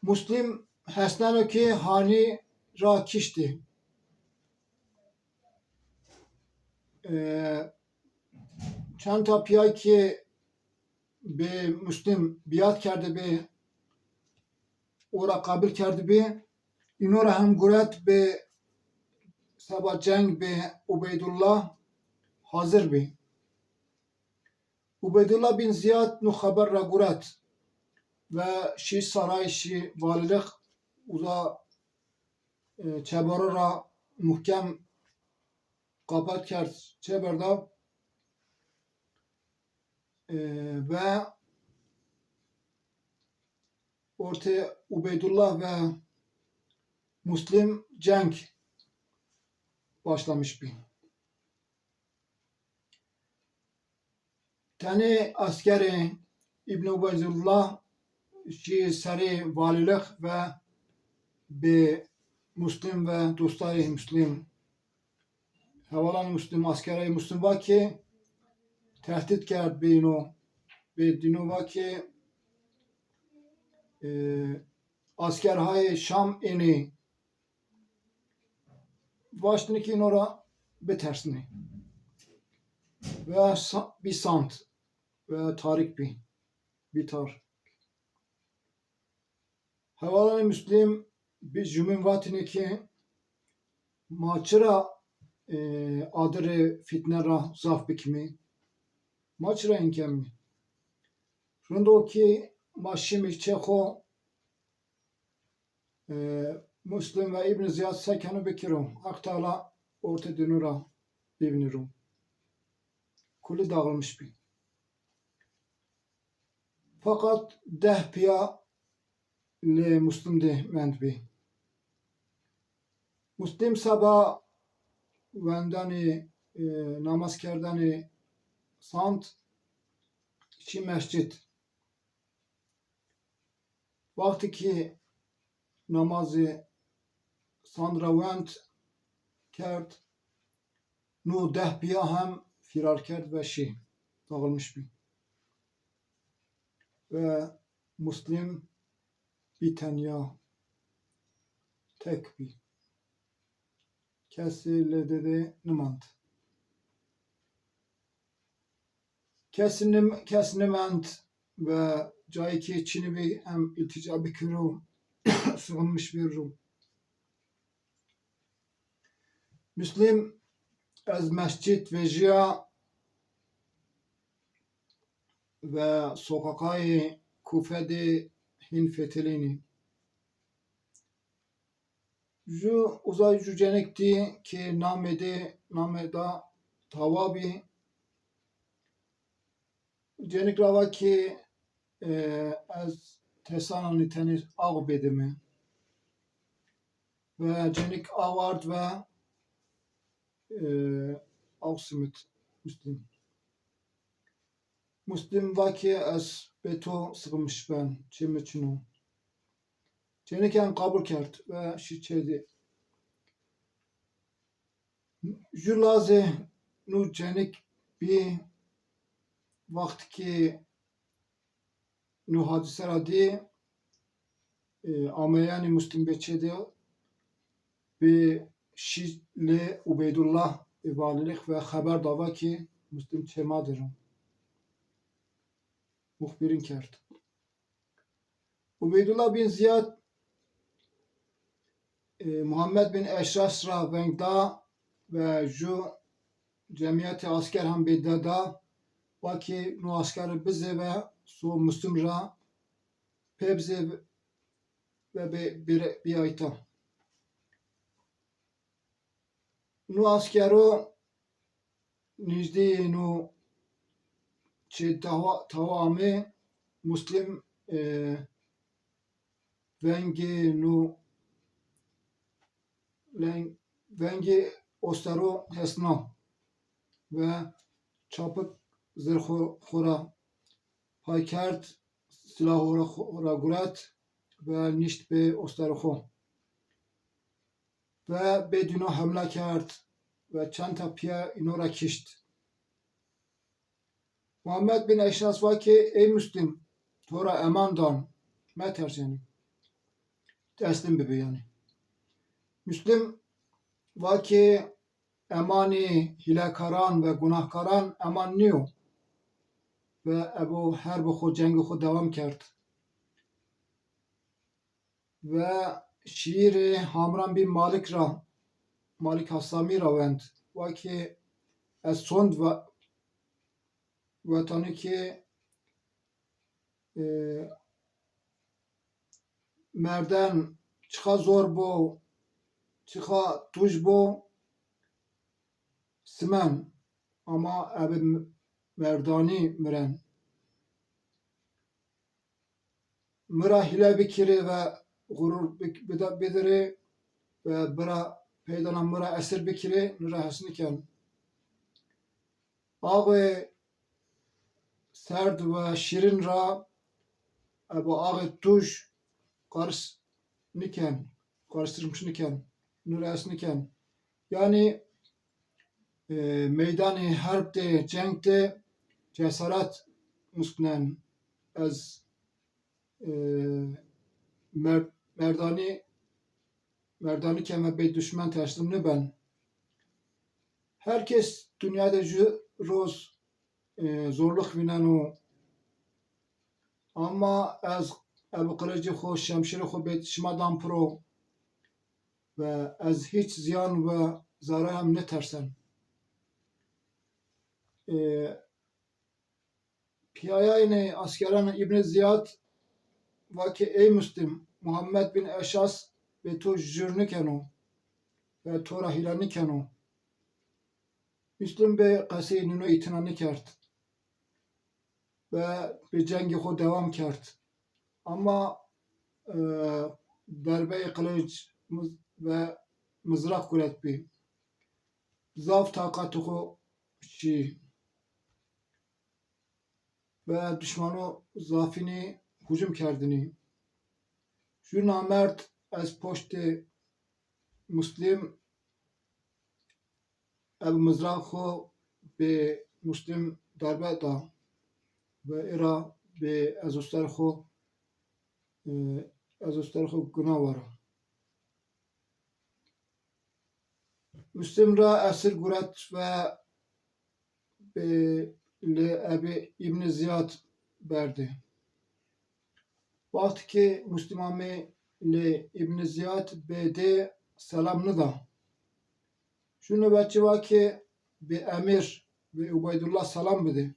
Muslim hesneno ki hanî ra kiştî. E, çend ta pîyay ki bi Muslim bîyat kerdibî, o ra qabîl kerdibî, îno ra hem guret bi seba ceng bi Ubeydullah hazir bî. Ubeydullah bin Zîyad nu xeber ra guret ve şî saray, şî valîlix, uza, e, çebero ra muhkem qapat kerd, çeber da, e, ve ortê Ubeydullah ve Muslim ceng başlamış bî. Tenê eskerê Îbn Ubeydullah şî serê valîlix ve bi Muslim ve dostayê Muslim, hevalanê Muslim, eskerayê Muslim va ki tehdît kerd bê îno, bê dîno va ki, e, eskerhayê Şam ênê. Waştine ki îno ra bitersnê. Ve sa-, bî sant ve tarik bî. Bî tar. Hevalanê Muslim bi jumîn vatine ki ma çira, e, adirê fitne ra zaf bikimî? Ma çira inkemî? Rind o ki ma şimî çê xo, e, Muslim ve İbn Ziyad se keno bikiro. Haq Teala orte dinu ra bivniro. Kulî dağılmış bî. Fakat deh piya lê Muslim de mendbî. Muslim seba wendanê, e, namaz kerdanê sand şî mescid. Wextî ki namazê sand ra wend kerd, no deh piya hem fîrar kerd ve şî, dağılmış bî. Ve Muslim bî tenya, tek bî. Kesî lê de de nimand. Kesî nim-, kes nimend ve cayê ki çinî bî hem îltîca bikiro, sığınmış bî ro. Muslim ez mescid vejîya ve soqaqayê Kufe de hîn fetelînî. Ju uza ju cenik dî ki namê de, namê da Tawa bî. Cenik ra va ki, e, ez tesananî tenê aw bêdime. Ve cenik aw ard ve, e, aw simit Muslim. Muslim va ki ez bê to sığınmış ben, çê mi çin o. Cenik en qabul kerd ve şî çê de. Ju lazê nu cenik bî, wext ki nu hadise ra dî, e, ameyanê Muslim bê çê de, bi şî lê Ubeydullah, e, valîlix ve xeber da va ki Muslim çê ma der o. Muxbirîn kerd. Ubeydullah bin Ziyad, e, Muhammed bin Eşras ra veng da ve ju cemîyetê asker hem bê de da, va ki nu asker bizê ve so Muslim ra pê bizê ve bê, bê, bîyayta. Nu askero nîzdîyê nu çê Tawa, Tawa amê, Muslim, e, vengê nu leng-, vengê ostero hesna ve çapik zirxo xo ra pay kerd, silah xo ra, xo ra guret ve nişt bê ostero xo. Ve bê dîno hemle kerd ve çend ta pîya îno ra kişt. Muhammed bin Eşnas va ki, ey Muslim, to ra eman dan, metersenî. Teslim bibi yanî. Muslim va ki, emanî hîlekaran ve gunahkaran eman nîyo. Ve ebo herbi xo, cengê xo dewam kerd. Ve şîîrê Hamran bin Malik ra, Malik Hassami ra wend. Va ki, ez sond ve-, vetani ki, e, merden çiqa zor bo, çiqa tuj bo, simen, ama ebe merdanî miren. Mi ra hîle bikirê ve xurur bik-, bida-, bidirê ve bira peydana mi ra esir bikirê, ni ra hes niken. Ağê serd ve şîrin ra ebo ağê tuj qaris niken, qaristirmiş niken, ni ra hes niken. Yanî, e, meydanê herb de, ceng de cesaret musknen. Ez, e, mer-, merdanî, merdanî keme bê duşmen teslim niben. Her kes dinya de ju roz, e, zorluk vîneno. Ama ez ebe qilicê xo, şemşîrê xo bê şima dan piro. Ve ez hîç ziyan ve zarar hem nêtersen. E, Hîkayeynê askeranê Îbnî Zîyad va ke ey Muslim, Muhammed bin Eşas bê to jûr nîkeno ve to ra hîle nîkeno. Muslim bê qesey nîno îtina nîkerd ve bê cengê xo dewam kerd. Ama, e, derbeyê qilic, miz-, ve mizraq guretbî. Zaf taqatê xo şî. Ve dişmano zafînî hucum kerdinî. Ju namerd ez poştê Muslim, eb mizraq xo bê Muslim darbe da ve ê ra bê ezoster xo, e, ezoster xo guna waro. Muslim ra esir guret ve bê li Ebî Îbnî Zîyad berdê. Wextî ke Muslim amê li Îbnî Zîyad bê dê selam nida. Ju nobetçî va ke bê emîr, bê Ubeydullah selam bidê.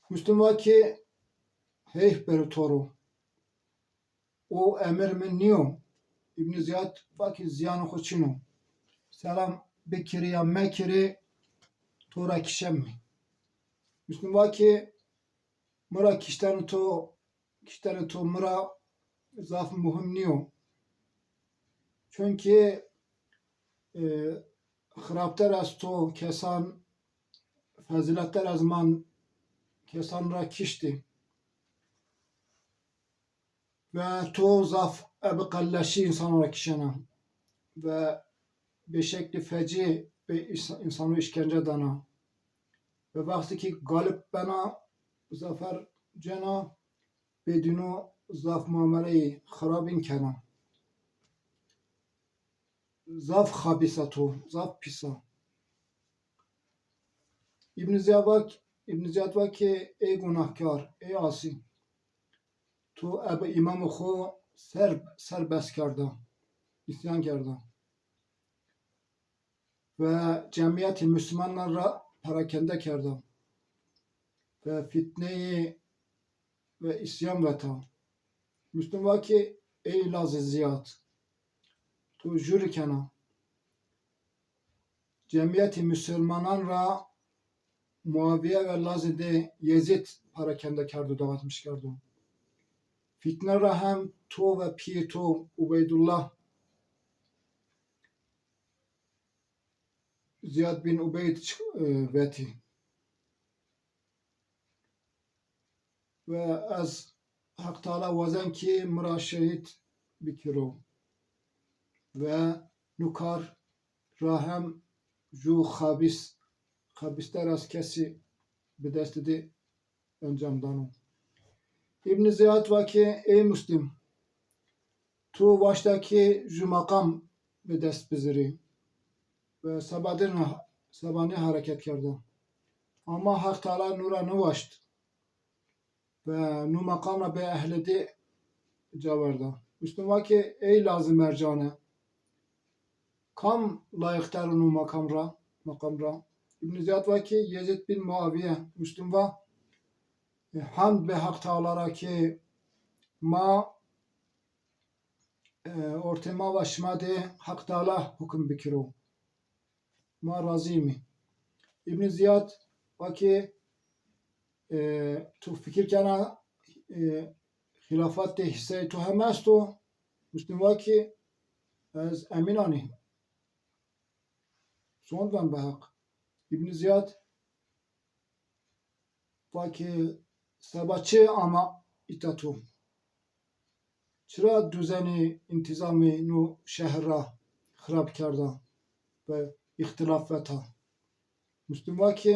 Muslim va ke heyf bero to ro. O emir mi nîyo. Îbnî Zîyad va ke zîyanê xo çin o. Selam bikirî ya mekirî, to ra kişemî. Muslim va ke mi ra kiştenê to, kiştenê to mi ra zaf muhîm nîyo. Çunkî, e, xirabter ez to kesan, fezîletler ez man kesan ra kiştî. Ve to zaf ebi qelleşî însanan ra kişena ve bê şeklî fecî bê îs-, însano îşkence dana. Ve wextî ki galib bena, zafer cena, bê dîno zaf muameleyî xirabîn kena. Zaf xebîs a to, zaf pîs a. Îbnî Zîyad va, Îbnî Zîyad va ke ey gunahkar, ey asî. To ebe îmamê xo ser, serbest kerda, îsyan kerda. Ve cemîyetê muslimanan ra perakende kerda. Ve fitneyî ve îsyan veta. Muslim va ke ey lazê Zîyad, to jûrî kena. Cemîyetê musulmanan ra Muawîye ve lazê dê Yezîd perakende kerdo, dağıtmış kerdo. Fitne ra hem to ve pîyê to Ubeydullah, Zîyad bin Ubeyd çi-, e, vetî. Ve ez Heq Teala wazen ki mi ra şehîd bikiro. Ve nu kar ra hem ju xebîs, xebîster ez kesî bi destî di encam dano. Îbnî Zîyad va ki, ey Muslim, tu waşta ki ju meqam bi dest bizirî. Ve seba dir ne, seba nê hereket kerda. Ama Heq Teala nu ra niwaşt. Ve nu meqam ra bê ehlê dê caverda. Muslim va ki, ey lazê mercane, kam layiqter o nu meqam ra, meqam ra? Îbnî Zîyad va ki, Yezîd bin Muawîye. Muslim va, e, hemd bê Heq Teala ra ki ma, e, ortê ma ve şima dê Heq Teala hukim bikiro. Ma razî yîmî. Îbnî Zîyad va ki, e, tu fikir kena, e, xîlafet de hîsseyê to hem esto? Muslim va ki, ez emîn anî. Sond ben be Heq. Îbnî Zîyad va ki, seba çi ama îta to? Çira duzenê întîzamê no şehr ra xirab kerda ve îxtîlaf veta? Muslim va ki,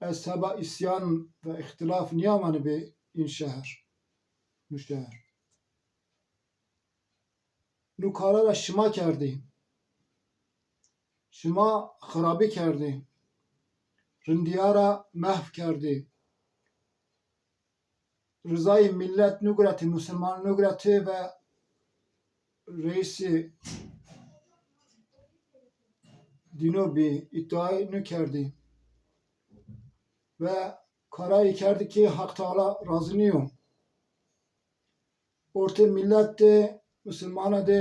ez seba îsyan ve îxtîlaf nîyamanî bê în şehr, nu şehr. Nu kara ra şima kerdî. Şima xirabî kerdî. Rindîya ra mehv kerdî. Rizayê mîlet nugretî, musulman nugretî ve reîsî dîno bî, îtîayî nukerdî. ve karayî kerdî ki Haq Teala razî nîyo. Ortê mîlet de, musulmana de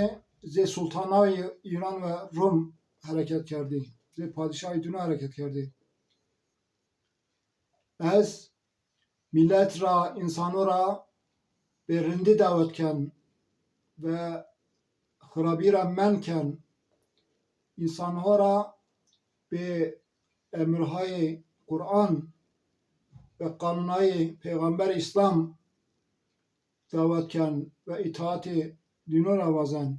zê sultanayê Îran ve Rum hereket kerdî. Zê padîşahê dîno hereket kerdî. Ez mîlet ra, însano ra bê rindî dawet ken ve xirabî ra men ken. Însanho ra bê emirhayê Quran ve qanunayê Peyxamber Îslam dawet ken ve îtaatê dîno ra wazen.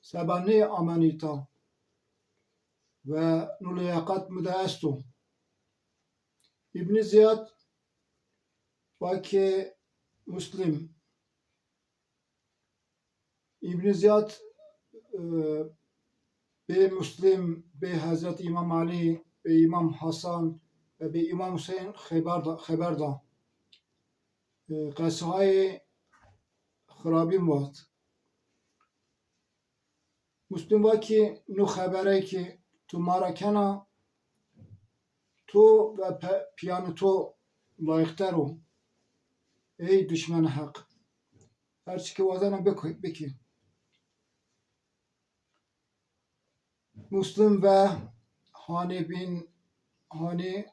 Seba nê amen îta ve no lîyaqet mi de esto. Îbnî Zîyad va ke Muslim, Îbnî Zîyad, e, bê Muslim, bê Hezret Îmam Elî, bê Îmam Hasan ve bê Îmam Huseyn xeber da, xeber da. E, qesayê xirabîn vat. Muslim va ki no xeberey ki tu ma ra kena, to ve pe-, pîyanê to layiqter o. Ey duşmenê Heq. Her çi ki wazena bik-, bikî. Muslim ve Hanî bin Hanî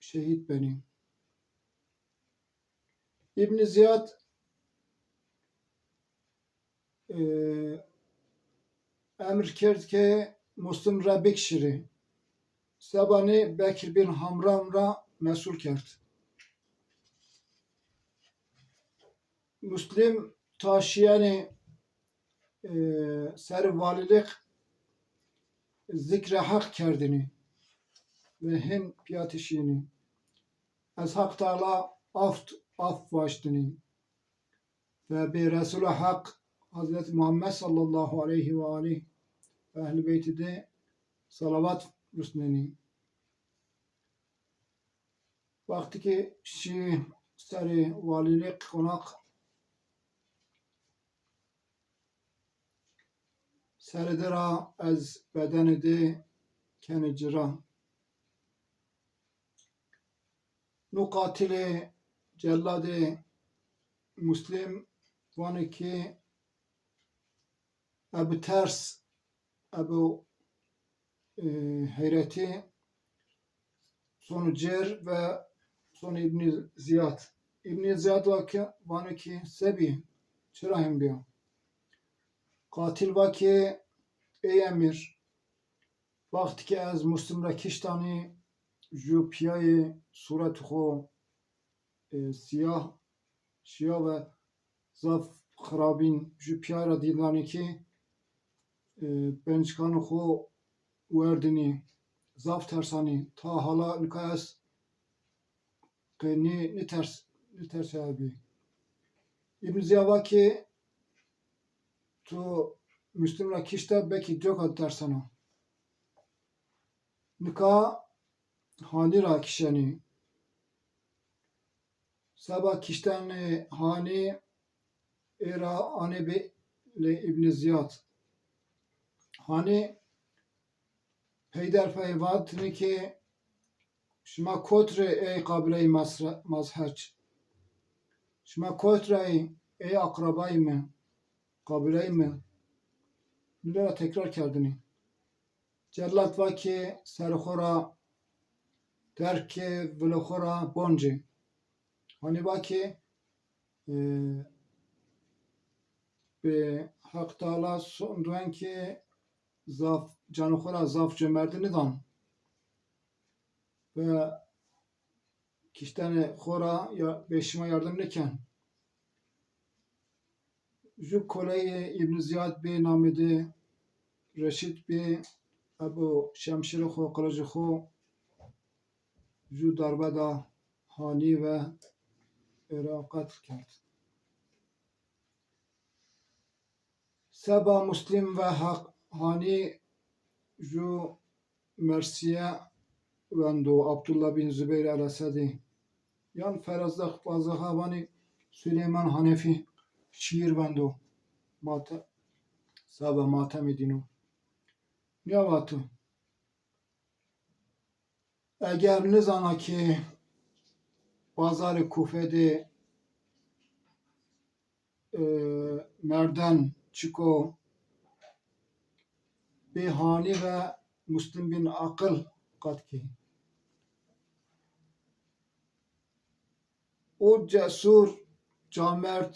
şehîd benî. Îbnî Zîyad, e, emir kerd ke Muslim ra bikişirî. Seba nê Bekir bin Hamran ra mesul kerd. Muslim ta şîyenî, e, serê valîlîk zikrê Heq kerdinî ve hin pîyatî şînî. Ez Heq Teala aft, af vaştinî ve bê Resûla Heq Hezretî Muhammed sallallahu aleyhi ve alîh ve ehlî beytî de salawat rusnenî. Wextî ki şî serê valîlîk, qonax, serê de ra ez bedenê de kenê cira. No qatilê, celladê Muslim vanê ki ebi ters, ebi, e, heyretî sono cêr ve sono Îbnî Zîyad. Îbnî Zîyad va ki, vanê ki, se bî, çira hên bîya? Qatil va ki, ey emîr, wextî ki ez Muslim ra kiştanî, ju pîyayê sûretê xo, e, sîyah şîya ve zaf xirabîn, ju pîya ra dîndanî ki, e, bençikanê xo werdinî, zaf tersanî. Ta hala nika ez qey nî, nîters-, nîtersayabî. Îbn Zîya va ki, tu Muslim ra kişta, belkî coka tersena. Nika Hanî ra kişenî. Seba kiştenê Hanî ê ra anê bê lê Îbnî Zîyad. Hanî peyderpey vatnî ki, şima kot rê ey qabileyî Mazhe-, Mazheç? Şima kot rey ey aqrabayî mi, qabileyî mi? Nîle ra tekrar kerdinî. Cellat va ki, serê xo ra derg ke, vilê xo ra boncê. Hanî va ki, e, bi Heq Teala sond wen ki zaf, canê xo ra zaf comerdî nîdan. Ve kiştenê xo ra ya, bê şima yardim nêken. Ju koleyê Îbn Zîyad bê namê de Reşîd bê, ebo şemşîrê xo, qilicê xo ju darbe da Hanî ve ê ra qetl kerd. Seba Muslim ve Haq-, Hanî ju mersîye wendo, Abdullah bin Zubeyr el-Esedî. Yan Ferezdaq Bazaxa vanî Süleyman Hanefi şîîr wendo. Mate-, seba matemê dîno. Nîya vato. Eger nizana ki bazarê Kufe de, e, merden çiko bê Hanî ve Muslim bin Aqil qat kî. O cesur camerd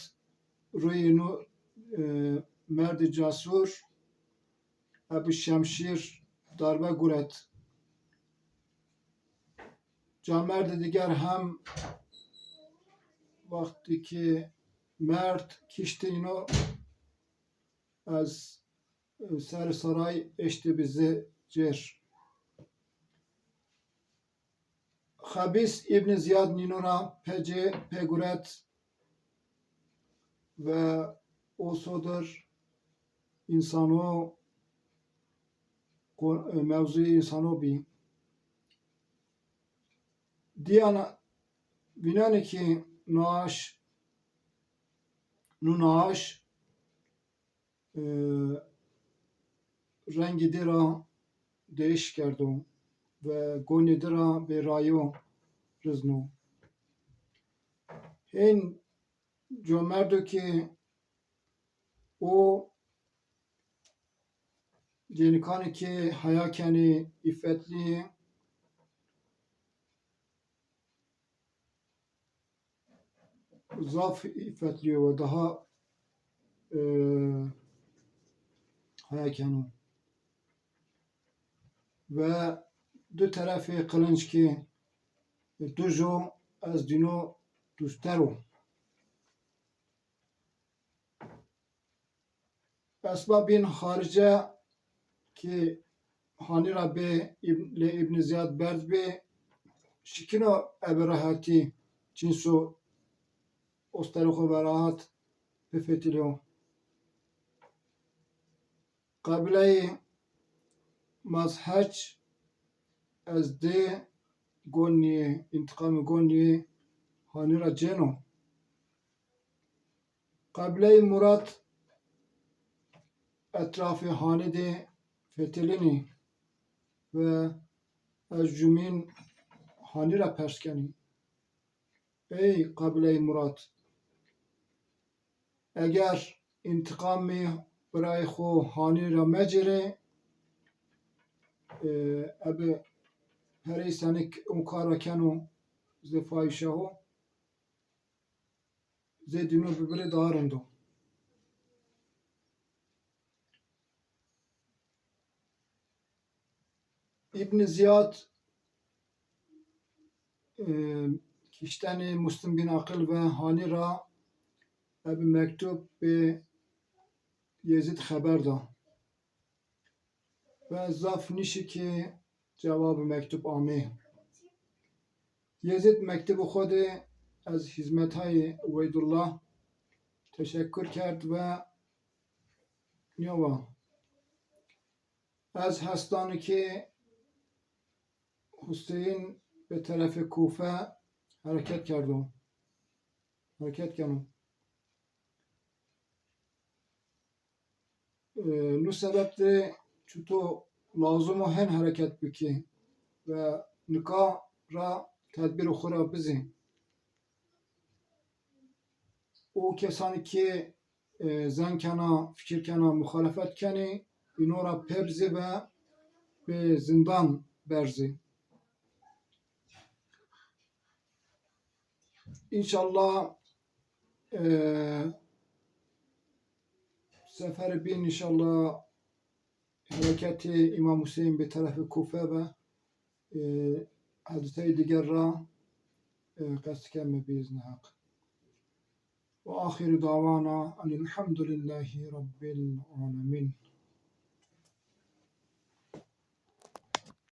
ruyê no, e, merdê cesur ebi şemşîr darbe guret. Camerdê diger hem wextî ki merd kiştî îno ez, e, serê saray eştê bi zê cêr. Xebîs Îbnî Zîyad nîno ra pecê pê guret ve o sodir însano, ko-, mewzuyê însano bî. Dîyana vînenê ki naaş, nu naaş, e, rengê dê ra değiş kerdo ve gonê dê ra bêrayo rizno. Hên comerdo ki o cênikanê ki heya kenê îfetlî zaf îfetlîyo ve daha, e, heya keno. Ve du terefê qilinc ki duj o, ez dîno dustter o. Esma bin Harice ki Hanî ra bê, Îb-, lê Îbnî Zîyad berd bê, şikîno ebe rehetî çinso osterê xo ve rehet bifetilîyo. Qebîleyê Mazhec ez dê gonî, întiqamê gonî Hanî ra cêno. Qebîleyê Murad etrafê Hanî de fetelînî ve ez jumîn Hanî ra pers kenî. Ey qebîleyê Murad, eger întiqamê birayê xo Hanî ra mecêrê, e, ebe perey senik o kar ra keno zê fahîşa ho, zê dîno bibirê daha rind o. Îbnî Zîyad, e, kiştenê Muslim bin Aqil ve Hanî ra ebi mektub bi Yezîd xeber da. Ve zaf nişî ki cewabê mektub amê. Yezîd mektubê xo de ez hizmetayê Uweydullah teşekkur kerd ve nîyo va, ez hestano ki Huseyn bi terefê Kufe hereket kerdo. Hereket keno. E, no sebeb de çuto lazim o hen hereket bikî ve nika ra tedbîrê xo ra bizî. O kesanî ki, e, zen kena, fikir kena, muxalefet kenî, îno ra pebzî ve bi zindan berzî. Înşallah, e, seferê bîn înşallah hereketê Îmam Huseyn bi terefê Kufe ve, e, hedîseyê diger ra, e, qesî keme bi îznê Heq. Ve axiru dawana enilhamdulillahî rabbil alemîn.